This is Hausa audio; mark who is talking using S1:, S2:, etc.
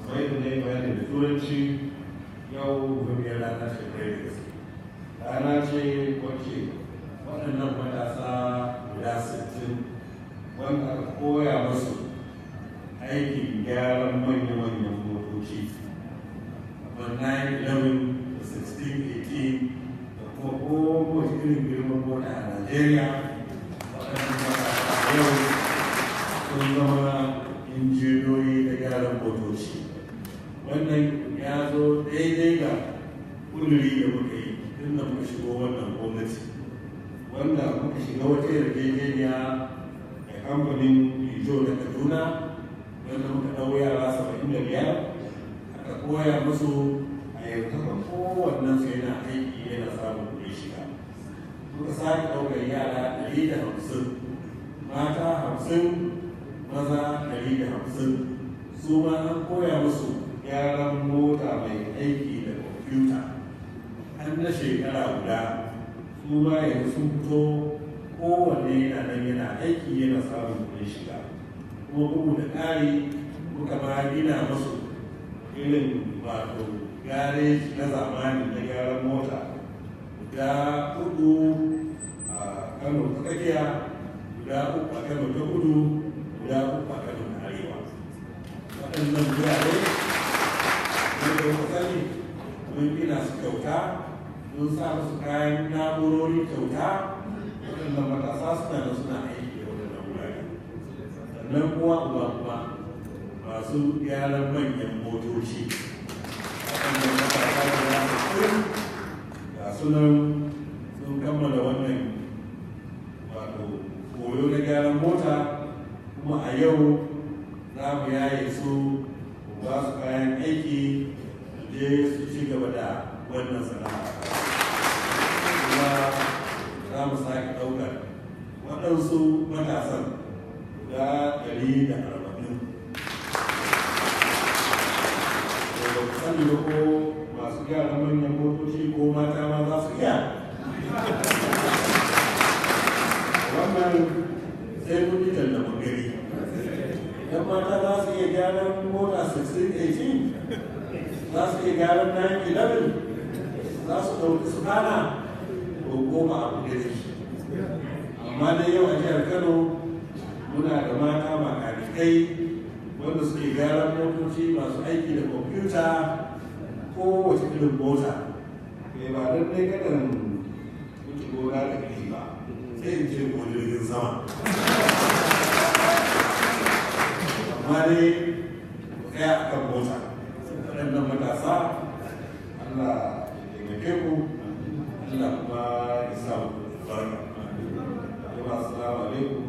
S1: Kamar yadda na yi bayani da Turanci, yau muhimmiyar rana ce kwarai da gaske. Rana ce wacce waɗannan matasa guda 60 wanda aka koya musu aikin gyaran manya-manyan motoci kamar 911 da 1618 da kuma kowace irin girman mota a Najeriya, waɗannan matasa a yau sun zama injiniyoyi da gyaran motoci. Wannan ya zo daidai ga ƙuduri da muka yi tun da muka shigo wannan gwamnati, wanda muka shiga wata yarjejeniya da kamfanin Ijo na Kaduna, wanda muka ɗau yara 75 aka koya musu. A yanzu haka kowannen su yana aiki, yana samun kuɗin shiga. Muka sake ɗaukar yara 150, mata 50, maza 150, su ma an koya musu gyaran mota mai aiki da kwamfuta an na shekara guda. Su ma yanzu sun fito, kowanne yana nan yana aiki, yana samun kuɗin shiga. Kuma bugu da ƙari, muka ma gina musu irin wato gareji na zamani na gyaran mota guda hudu a Kano ta Tsakiya, guda uku a Kano ta Kudu, guda uku a Kano ta Arewa. Waɗannan wurare wanda kuka sani, mun gina su kyauta, mun sa musu kayan na'urori kyauta. Waɗannan matasa suna da suna aiki da waɗannan wurare. Sannan kuma uba kuma masu gyaran manyan motoci, waɗannan matasa guda 60 ga sunan sun kammala wannan wato koyo na gyaran mota, kuma a yau za mu yaye su, mu ba su kayan aiki su je su ci gaba da wannan sana'a. Kuma za mu sake ɗaukar waɗansu matasan guda 140. Da ba ku sani ba ko masu gyaran manyan motoci ko mata ma za su iya wannan, sai mun yi talla mun gani. Idan mata za su iya gyaran mota 1618, za su iya gyaran 911, za su ɗauki su kana ko goma abu da shi. Amma dai yau a jihar Kano muna da mata makanikai wanda suke gyaran motoci masu aiki da kwamfuta, kowace irin mota. Kai, ba don dai kadan wuce gona da kai ba, sai in ce ko jirgin sama. Amma dai ku tsaya a kan mota. Waɗannan matasa, Allah ya taimake ku, Allah kuma ya sa mu albarka. Jama'a, assalamu alaikum.